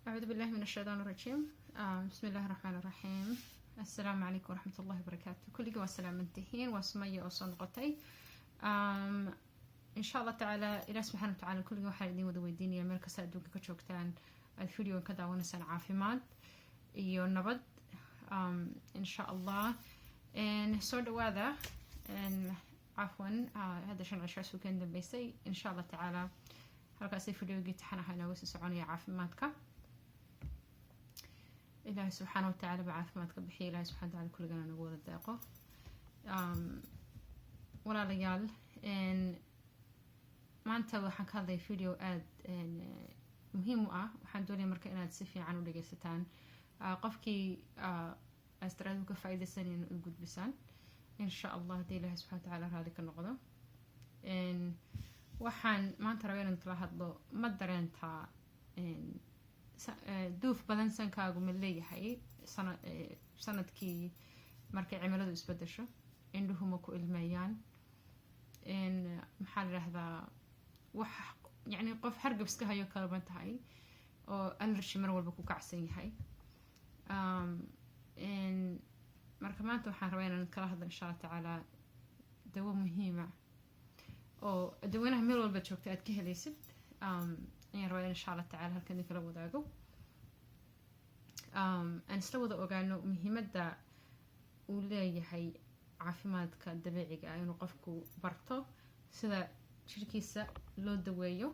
أعوذ بالله من الشيطان الرجيم. بسم الله الرحمن الرحيم. السلام عليكم ورحمة الله وبركاته. Kulligii waa salaamantihiin. Waa Sumaya oo soo noqotay, in sha Allah tacaala. Ilaah subxana wa tacala kulligii waxaan idin wada weydiinaya, meel kasta adduunka ka joogtaan aad videogan ka daawanaysaan, caafimaad iyo nabad, in sha Allah. Soo dhawaada. Cafwan, hadda 5 cisho suukan dambeysay. In sha Allah tacaala halkaasi videogii taxanaha inooga sii soconaya caafimaadka. Ilaahay subxaana wa tacala ba caafimaadka bixiya. Ilahay subxana wa tacala kulligana nagu wada deeqo. Walaalayaal, maanta waxaan ka hadlaya video aada muhiim u ah. Waxaan doonaya marka inaad si fiican u dhegeysataan. Qofkii astraadu ka faa-ideysan in u gudbisaan, insha Allah, haddii Ilahay subxana wa tacala raali ka noqdo. Waxaan maanta rabaa inaan kala hadlo: ma dareentaa duuf badan? Sankaagu ma leeyahay sanadkii markay cimiladu isbedesho? Indhuhu ma ku ilmeeyaan? Maxaa la idhahdaa, wax yacni qof hargab iska hayo kalaban tahay oo allergy mar walba ku kacsan yahay? Marka maanta waxaan rabaa inaan kala hadlo, insha Allah tacaala, dawo muhiima oo daweynaha meel walba joogta aad ka helaysid ayaan rabaa in insha Allah tacala halkan idin kala wadaago, aan isla wada ogaano muhiimadda uu leeyahay caafimaadka dabiiciga ah, inuu qofku barto sida jirkiisa loo daweeyo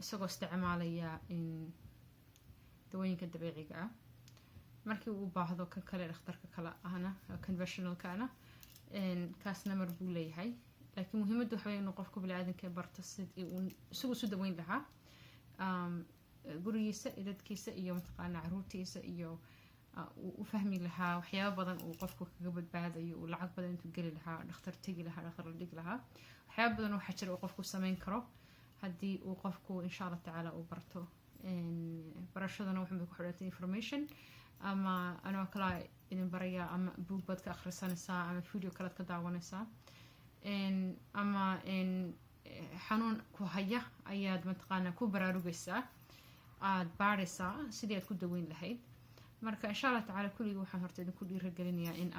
isagoo isticmaalaya dawooyinka dabiiciga ah. Markii uu baahdo kan kale, dhakhtarka kale ahna, conventionalkana, kaasna mar buu leeyahay. Laakiin muhiimadda waxa wey inuu qofku bini-aadanka barto sidii uu isagu isu daweyn lahaa gurigiisa iyo dadkiisa iyo mataqaana caruurtiisa, iyo uu u fahmi lahaa waxyaaba badan uu qofku kaga badbaadayo, uu lacag badan intuu geli lahaa dhakhtar tegi lahaa, dhakhtar la dhigi lahaa. Waxyaaba badan waxaa jira uu qofku sameyn karo haddii uu qofku, insha Allah tacaala, uu barto. Barashadana waxun bay ku xidhantay information, ama anoo kalaa idin baraya, ama buug baad ka akhrisanaysaa, ama video kalead ka daawanaysaa, ama xanuun ku haya ayaad mataqaanaa ku baraarugaysaa, aada baadhaysaa sidii aad ku daweyn lahayd. Marka insha Allah tacala kulligii waxaan horta idinku dhiiragelinayaa in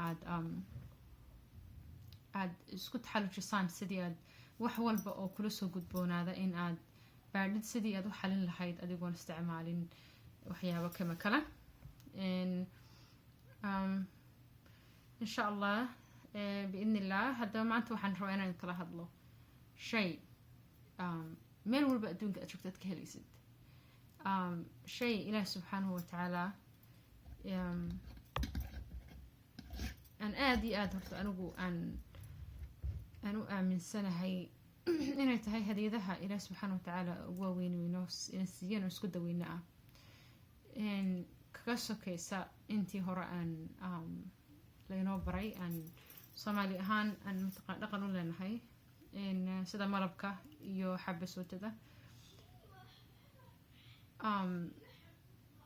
aad isku taxallujisaan sidii aad wax walba oo kula soo gudboonaada in aad baadhid sidii aad u xalin lahayd adigoon isticmaalin waxyaabo chemical-a. Insha Allah, biidn illah. Haddaba maanta waxaan rabaa inaan kala hadlo shay meel walba adduunka aad joogto aad ka helaysid, shay Ilaah subxaanahu watacaala aan aada iyo aada horta anigu aan u aaminsanahay inay tahay hadiyadaha Ilaah subxaana watacaala ugu waaweyn inoo ina siiyeen oo isku daweyne ah, kaga sokeysa intii hore aan laynoo baray, aan Soomaali ahaan aan mataqaan dhaqan u leenahay, sida malabka iyo xabasootada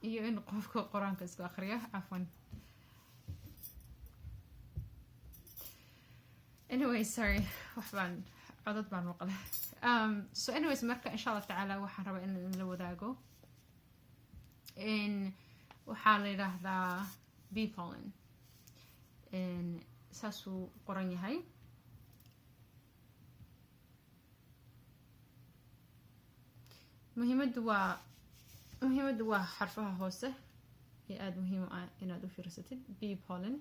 iyo in qofka Qur-aanka isku akriya. Cafwan, anyway, sorry, wax baan codad baan maqlay. So anyways, marka insha Allah tacaala waxaan rabaa in la wadaago. Waxaa la yidhaahdaa bee pollen, saasuu qoran yahay. Muhiimaddu waa xarfaha hoose ee aada muhiim u ah inaad u fiirsatid. Bee pollen,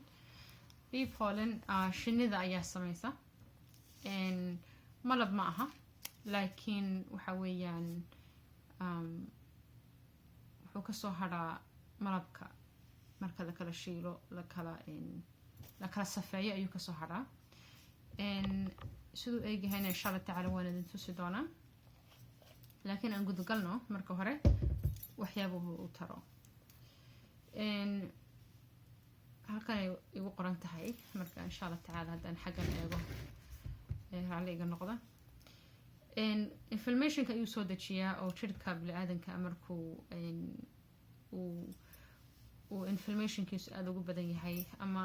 bee pollen shinida ayaa sameysa. Malab ma aha, laakiin waxa weeyaan wuxuu kasoo hadhaa malabka marka lakala shiilo, lakala safeeyo ayuu kasoo hadhaa. Siduu eegyahayna insha Allah tacala waan idin tusi doonaa, laakiin aan gudagalno marka hore waxyaabuhu u taro. Halkanay igu qoran tahay. Marka insha Allah tacaala haddaan xaggan eego, raalli iga noqda. Inflammationka ayuu soo dejiyaa, oo jirka bini-aadanka markuu uu inflammationkiisu aada ugu badan yahay, ama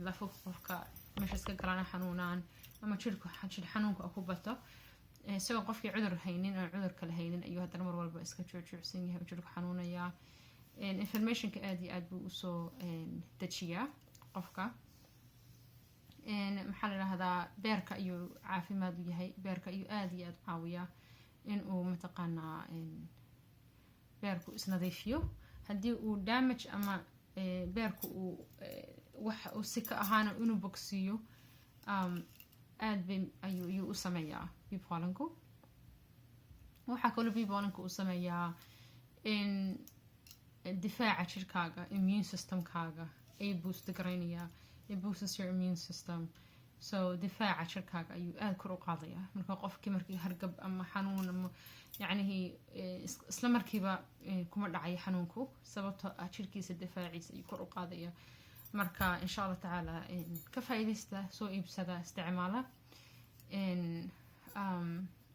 lafo qofka meesha iska galaan xanuunaan, ama jirku jir xanuunka ku bato, isagoo qofkii cudur haynin, aan cudur kale haynin, ayuu haddana mar walba walba iska juucjuucsan yahay, jirku xanuunayaa. Inflammationka aada iyo aad buu usoo dejiyaa qofka. Maxaa la dhahdaa, beerka ayuu caafimaad u yahay, beerka ayuu aada iyo aada u caawiyaa in uu mataqaanaa beerku isnadiifiyo. Haddii uu damage ama beerku uu wax uu si ka ahaana, inuu bogsiiyo aad bay ayuu u sameeyaa bee pollenku. Waxaa kaloo bee pollenku uu sameeyaa in difaaca jirkaaga, immune systemkaaga, ay boost garaynayaa. It boosts your immune system, so difaaca jirkaaga ayuu aada kor u qaadayaa. Marka qofkii markii hargab ama xanuun ama yacnihii isla markiiba kuma dhacayo xanuunku, sababtoo ah jirkiisa difaaciisa ayuu kor u qaadaya. Marka insha Allah tacaala ka faa'iidaysta, soo iibsada, isticmaala.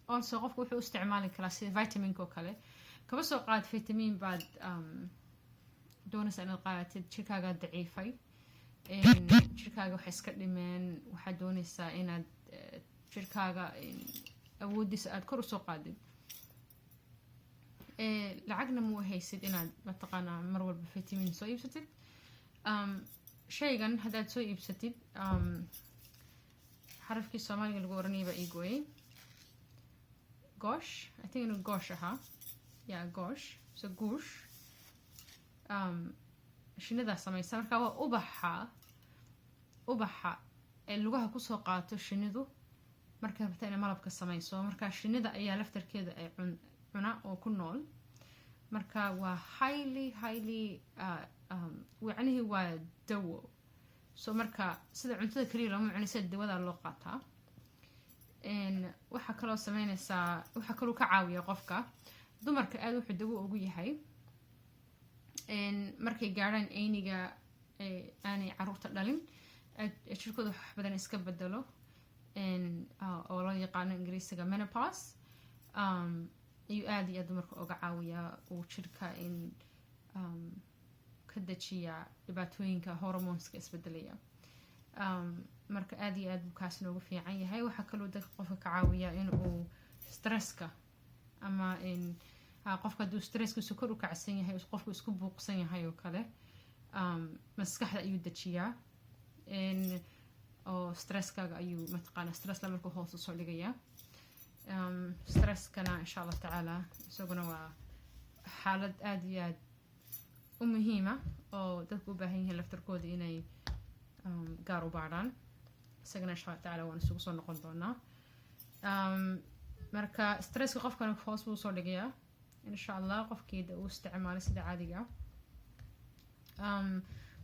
Also qofku wuxuu u isticmaali karaa sida vitaminka oo kale. Kaba soo qaad vitamin baad doonaysaa inaad qaadatid, jirkaagaa daciifay, jirkaaga waxay iska dhimeen, waxaad doonaysaa inaad jirkaaga awoodiisa aada kor usoo qaadid, lacagna muu haysid inaad mataqaanaa mar walba vitamin soo iibsatid. Shaygan haddaad soo iibsatid, xarafkii Soomaaliga lagu oranayay baa ii gooyay, goosh, I think inuu goosh ahaa, yeah, goosh. So guush shinidaa samaysa. Marka waa ubaxa ee lugaha kusoo qaato shinidu markay rabta inay malabka samayso. Marka shinida ayaa laftarkeeda ay cuna oo ku nool. Marka waa highly highly yacnihii waa dawo. So marka sida cuntada keliya looma cuni, sida dawada loo qaataa. Waxaa kaloo sameynaysaa, waxaa kaloo ka caawiya qofka dumarka, aada wuxuu dawo ugu yahay markay gaadhaan ayniga aanay caruurta dhalin, jirkooda wax badan iska bedelo, oo loo yaqaano Ingiriisiga menopause, ayuu aada iyo aad dumarka uga caawiyaa, uu jirka in ka dejiyaa dhibaatooyinka hormoneska isbedelaya. Marka aada iyo aad buu kaas noogu fiican yahay. Waxaa kaloo dadka qofka ka caawiyaa in uu stresska ama qofka hadduu stresskiisu kor u kacsan yahay, qofku isku buuqsan yahay oo kale, maskaxda ayuu dejiyaa oo stresskaaga ayuu mataqaana stressla markuu hoos usoo dhigayaa. Stresskana insha Allah tacaala isaguna waa xaalad aada iyo aad u muhiima oo dadku u baahan yihiin laftarkooda inay gaar u baadhaan. Isagana insha Allah tacaala waan isugu soo noqon doonaa. Marka stresska qofkana hoos buu usoo dhigayaa insha Allah, qofkii uu isticmaalay sida caadiga.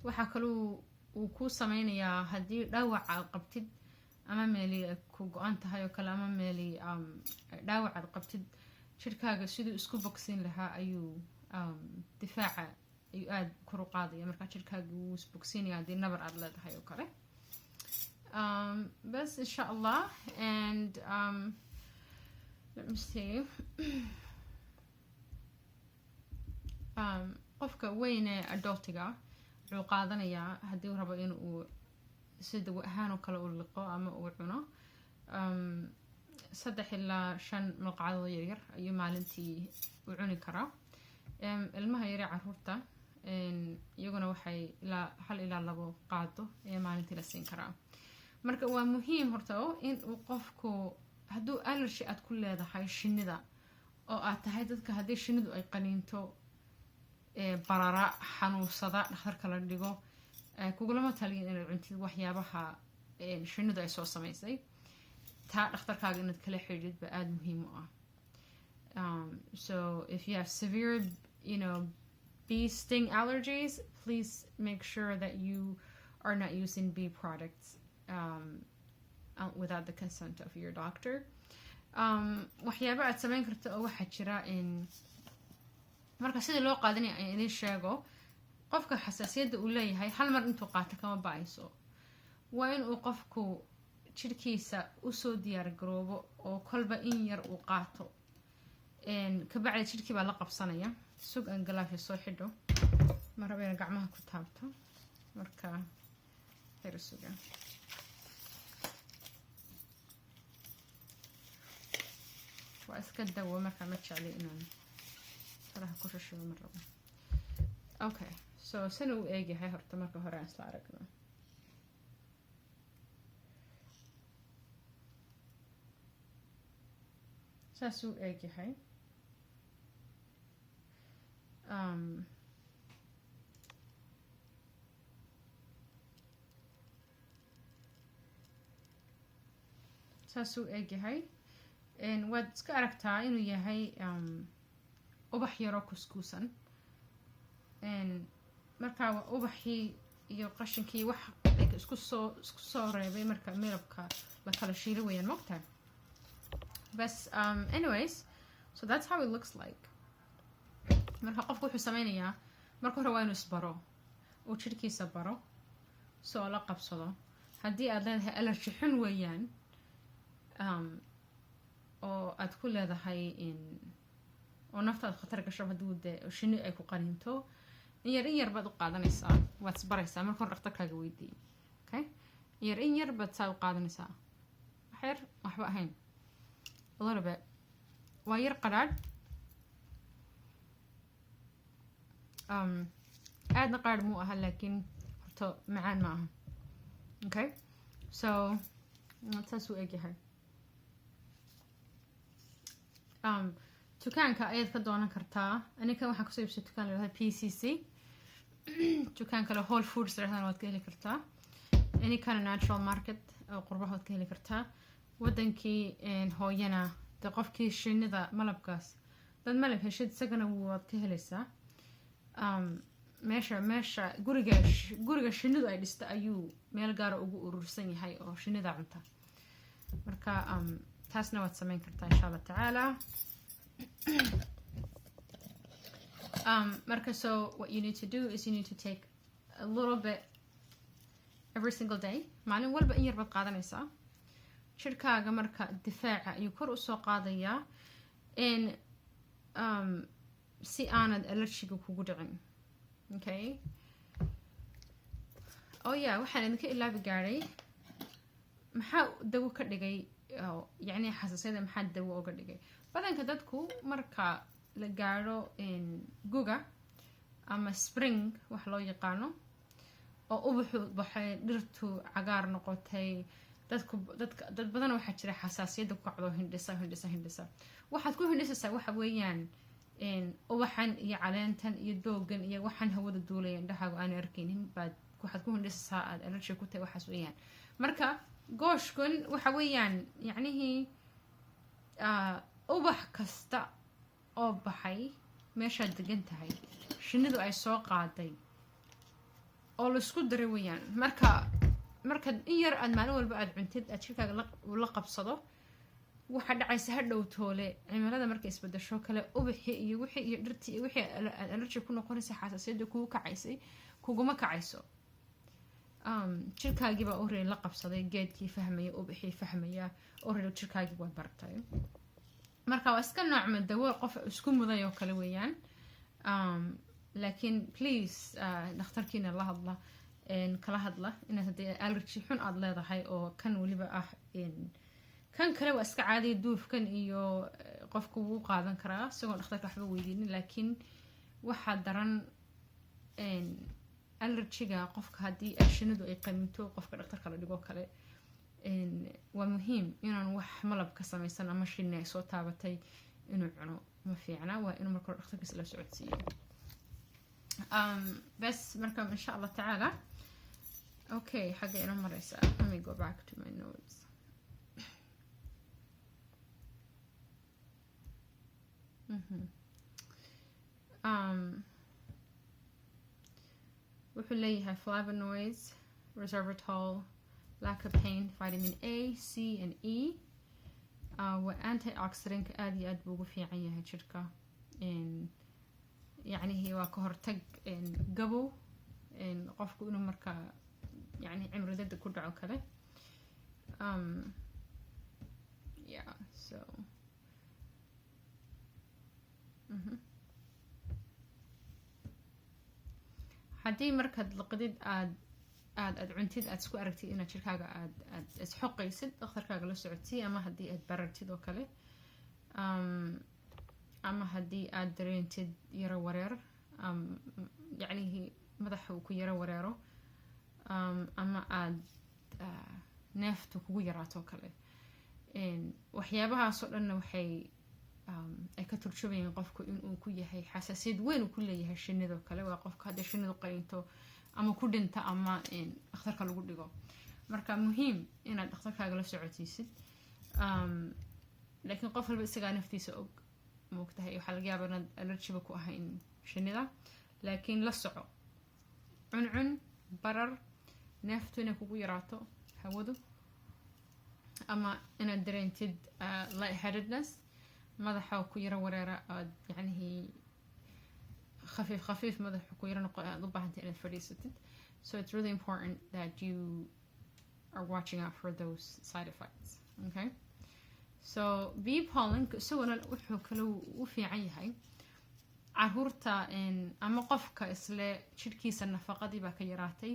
Waxaa kaluu uu ku sameynayaa haddii dhaawac aad qabtid ama meeli ku go-an tahay oo kale ama meeli dhaawac aad qabtid, jirkaaga siduu isku bogsin lahaa ayuu difaaca ayuu aada kor u qaadaya. Marka jirkaaga wuu isbogsiinaya haddii nabar aad leedahay oo kale. Bas, insha Allah. And let me see, qofka weyne adultiga wuxuu qaadanayaa haddii uu rabo in uu si dawo ahaan oo kale uu liqo ama uu cuno, 3 ilaa 5 malqacadood yaryar ayuu maalintii u cuni karaa. Ilmaha yare, caruurta, iyaguna waxay ilaa 1 ilaa 2 qaado ayaa maalintii la siin karaa. Marka waa muhiim horta in uu qofku hadduu allergy aad ku leedahay shinida oo aad tahay dadka haddii shinidu ay qaniinto barara, xanuunsada, dhakhtarka la dhigo, kugulama taliyin inaad cuntid waxyaabaha shinidu ay soo samaysay. Taa dhakhtarkaaga inaad kala xidhiid ba aada muhiim u ah. So if you have severe bee sting allergies, please make sure that you are not using bee products without the consent of your doctor. Waxyaaba aad samayn karto oo waxaa jira in marka sida loo qaadanaya aan idin sheego. Qofka xasaasiyadda uu leeyahay hal mar intuu qaato kama ba-ayso. Waa in uu qofku jirkiisa usoo diyaar garoobo oo kolba in yar uu qaato. Kabacdi jirkii baa la qabsanaya. Sug aan galaafi soo xidho, ma raba ina gacmaha ku taabto. Marka xir suga. Waa iska dawo, marka ma jecli inaan Faraha ku shashibo ma rabo. Okay, so sana uu eegyahay horta marka hore aan isla aragno. Saasuu eegyahay. Saasuu eegyahay. Waad iska aragtaa inuu yahay ubax yaroo kuskuusan. Marka waa ubaxii iyo qashinkii wax isku soo reebay marka malabka la kala shiilo weeyaan, mogtahay? Bas, anyways, so that's how it looks like. Marka qofku wuxuu sameynayaa, marka hore waa inuu isbaro, uu jirhkiisa baro si oo la qabsado. Haddii aad leedahay allergy xun weeyaan oo aad ku leedahay oo naftaad khatar gasho, hadduu dee shinni ay ku qaninto, in yar in yar baad u qaadanaysaa, waad isbaraysaa. Marka hore dhakhtarkaaga weydiiyey. Okay, in yar in yar baad saa u qaadanaysaa, wax yar, waxba ahayn, a little bit. Waa yar qadhaadh, aadna qadhaadh muu aha, laakiin horta macaan ma aha. Okay, so saasuu egyahay. Dukaanka ayaad ka doonan kartaa. Aninkan waxaan kusoo iibsay dukaan la yidhahda PCC. Dukaan kale Whole Foods la yidhahdana waad ka heli kartaa. Any kind of natural market oo qurbaha waad ka heli kartaa. Wadankii hooyana dee qofkii shinida malabkaas dad malab heshid, isagana waad ka helaysaa. Meesha guriga shinidu ay dhista ayuu meel gaara ugu urursan yahay oo shinida cunta. Marka taasna waad sameyn kartaa, insha Allah tacaala. Marka so what you need to do is you need to take a little bit every single day. Maalin walba in yar baad qaadanaysaa. Jirkaaga marka difaaca ayuu kor usoo qaadayaa in si aanad allergy ga kugu dhicin. Okay, oh yeah, waxaan idinka ilaabi gaadhay: maxaa dawo ka dhigay, yacni xasaasiyada maxaa dawo oga dhigay? Badanka dadku marka la gaadho guga ama spring wax loo yaqaano, oo ubaxu baxay, dhirtu cagaar noqotay, dadku dadka dad badan waxaa jira xasaasiyadda ku kacdo, hindhisa, hindhisa, hindhisa. Waxaad ku hindhisaysaa waxa weeyaan ubaxan iyo caleentan iyo doogan iyo waxaan hawada duulaya, indhahaagu aan arkaynin baad waxaad ku hindhisaysaa, aad allergy ku tahay, waxaas weeyaan. Marka gooshkan waxa weeyaan yacnihii ubax kasta oo baxay meeshaad degan tahay, shinnidu ay soo qaaday oo laisku daray weeyaan. Marka markaad in yar aad maalin walba aada cuntid, aad jirkaaga la qabsado, waxaa dhacaysa ha dhow toole cimilada markay isbedasho kale, ubaxii iyo wixii iyo dhirtii iyo wixii aad allergy ku noqonaysa, xasaasiyadda kugu kacaysay kuguma kacayso. Jirkaagii baa already la qabsaday, geedkii fahmaya, ubaxii fahmaya, already jirkaagii waa bartay. Marka waa iska noocma dawo qof isku muday oo kale weeyaan. Laakiin please, dhakhtarkiina la hadla, kala hadla inaad haddii allergy xun aada leedahay oo kan weliba ah. Kan kale waa iska caadiya, duufkan iyo qofku wuu qaadan karaa isagoo dhakhtarka waxba weydiinin, laakiin waxaa daran allergy ga qofka haddii shinnidu ay qaminto qofka, dhakhtarka la dhigo kale. Waa muhiim inaan wax malab ka samaysan ama shinni ay soo taabatay inuu cuno ma fiicna. Waa inuu marka hore dhakhtarkiisa la socodsiiyo. Bes, marka insha Allah tacaala. Okay, xagga ina mareysaa. Let me go back to my notes. Wuxuu leeyahay flavonoids, resveratrol, lycopene, vitamin A, C and E. Waa antioxidant, aada iyo aad buu ugu fiican yahay jirka. Yacnihi waa ka hortag gabow, qofku inuu markaa yani cimri degdeg ku dhaco kale. Yeah, so haddii markaad liqdid, aad cuntid, aad isku aragtid inaad jirkaaga aad isxoqaysid, dhakhtarkaaga la socodsii, ama haddii aad barartid oo kale. Ama haddii aad dareentid yaro wareer, yacnihii madaxa uu ku yaro wareero, ama aad neeftu kugu yaraato kale, waxyaabahaasoo dhanna waxay ay ka turjumayaan qofku inuu ku yahay xasaasiyad weyn uu ku leeyahay shinidoo kale. Waa qofka hadday shinidu qarinto ama ku dhinta ama dhakhtarka lagu dhigo. Marka muhiim inaad dhakhtarkaaga la socotiisid, laakiin qof walba isagaa naftiisa og, moogtahay. Waxaa laga yaabaa inaad allergy ba ku ahayn shinida, laakiin la soco cuncun, barar, neeftu inay kugu yaraato hawadu, ama inaad dareentid light headedness, madaxa ku yaro wareera, aad yacnihii khafiif khafiif madaxa ku yaro noqo, aad u baahantay inaad fadhiisatid. So it's really important that you are watching out for those side effects, okay? So bee pollen isaguna wuxuu kale u fiican yahay caruurta ama qofka isle jidhkiisa nafaqadii baa ka yaraatay,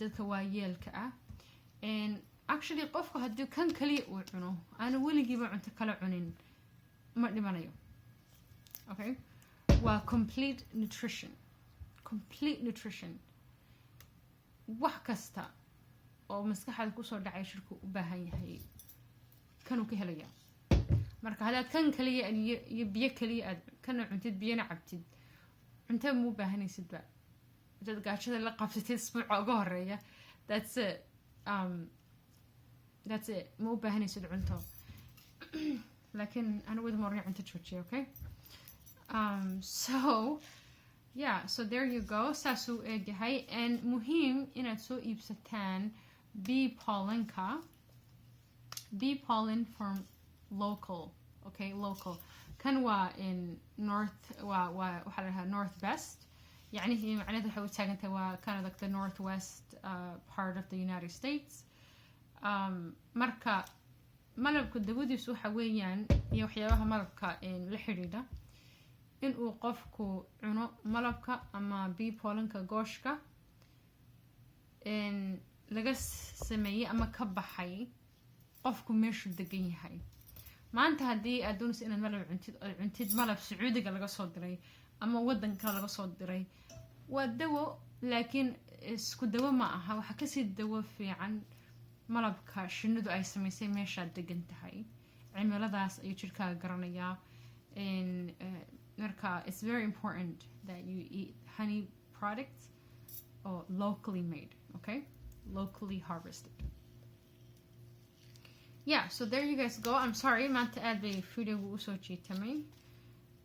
dadka waayeelka ah. Actually, qofku haddii kan kaliya uu cuno, aanu weligiiba cunto kala cunin, ma dhimanayo, okay? Waa complete nutrition, complete nutrition. Wax kasta oo maskaxda kusoo dhacay shirku u baahan yahay kanuu ka helaya. Marka haddaad kan kaliya iyo biyo kaliya aad kana cuntid, biyana cabtid, cunto ma u baahanaysidba. Hadaad gaajada la qabsatid isbuuca uga horeeya, that's it, that's it, ma u baahanaysid cunto. Laakiin anigu idma ornay cunto joojiya, okay? So yeah, so there you go, saasuu eegyahay. And muhiim inaad soo iibsataan bee pollenka, bee pollen from local, okay? Local kan waa in north, waa waxaa la dhahaa North West, yacnihii macnaheedu waxay u taagantahay waa kind of like the northwest part of the United States. Marka malabka dawadiisu waxa weeyaan, iyo waxyaabaha malabka la xidhiidha, inuu qofku cuno malabka ama bee pollenka, gooshka laga sameeyey ama ka baxay qofku meeshuu degan yahay. Maanta haddii aad doonayso inaad malab cuntid, ood cuntid malab Sacuudiga laga soo diray ama waddan kale laga soo diray, waa dawo, laakiin isku dawo ma aha. Waxaa kasii dawo fiican malabka shinnidu ay samaysay meeshaad degan tahay. Cimiladaas ayuu jirkaaga garanayaa. Marka it's very important that you eat honey products or locally made, okay, locally harvested. Yeah, so there you guys go. I'm sorry, maanta aad bay videogu usoo jiitamay.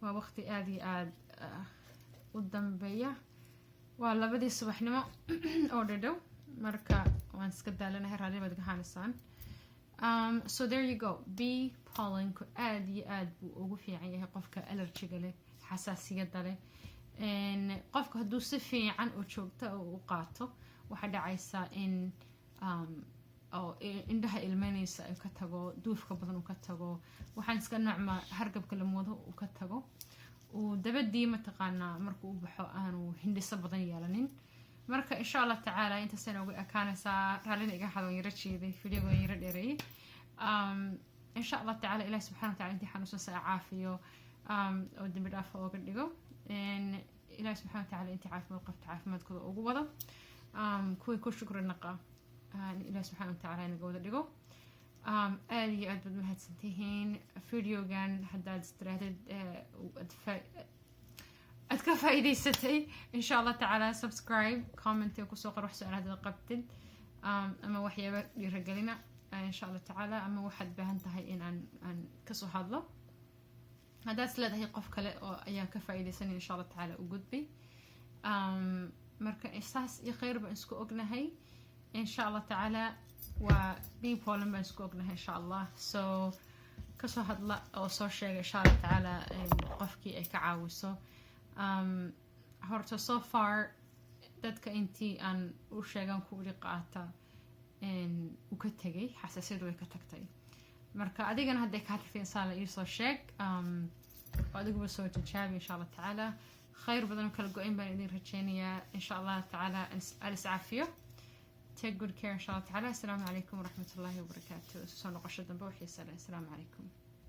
Waa waqti aada iyo aada u dambeeya, waa 2dii subaxnimo oo dhadhow. Marka waan iska daalanahay, raalli baad gahaanaysaan. So there you go. Bee pollenku aada iyo aada buu ugu fiican yahay qofka allergyga leh, xasaasiyadda leh. Qofka hadduu si fiican oo joogta oo u qaato, waxaa dhacaysaa in oo indhaha ilmeynaysa ay ka tago, duufka badan uu ka tago, waxaan iska noocma hargabka lamoodo uu ka tago, uu dabadii mataqaanaa markuu u baxo aanu hindhiso badan yeelanin. Marka insha Allah tacaala intaasay noogu ekaanaysaa. Raallina iga xadoon yaro jeeday, videoga yaro dheereeyay. Insha Allah tacala, Ilahi subxana wa tacala intii xanuunsansa caafiyo oo dembi dhaafa ooga dhigo. Ilahi subxana wa tacala intii caafimaad qabto caafimaadkooda ugu wado, kuwii ku shukri naqa Ilahi subxana wa tacala inaga wada dhigo. Aada iyo aad baad mahadsantihiin. Videogan haddaad istirahdid aad ka faa'iidaysatay, insha Allah tacaala subscribe, comment kusoo qor wax su-aal haddaad qabtid ama waxyaaba dhiiragelina, insha Allah tacaala, ama waxaad baahan tahay in aan kasoo hadlo. Haddaad is leedahay qof kale oo ayaa ka faa'iidaysanaya, insha Allah tacaala u gudbay. Marka saas iyo khayr baan isku ognahay, insha Allah tacaala. Waa bee pollen baan isku ognahay, insha Allah. So kasoo hadla oo soo sheega, insha Allah tacaala, qofkii ay ka caawiso. Horta so far dadka intii aan u sheegan ku iri qaata uu ka tegay xasaasiyadu, way ka tagtay. Marka adigana hadday kaa tagtay, insha Allah iisoo sheeg oo adiguba soo tijaabi, insha Allah tacaala. Khayr badan oo kala go-in baan idin rajeynayaa, insha Allah tacaala. Alis caafiyo, take good care, insha Allah tacaala. Assalaamu calaykum waraxmat ullahi wabarakaatu. Isu soo noqosho dambe oo xiisa leh. Assalaamu calaykum.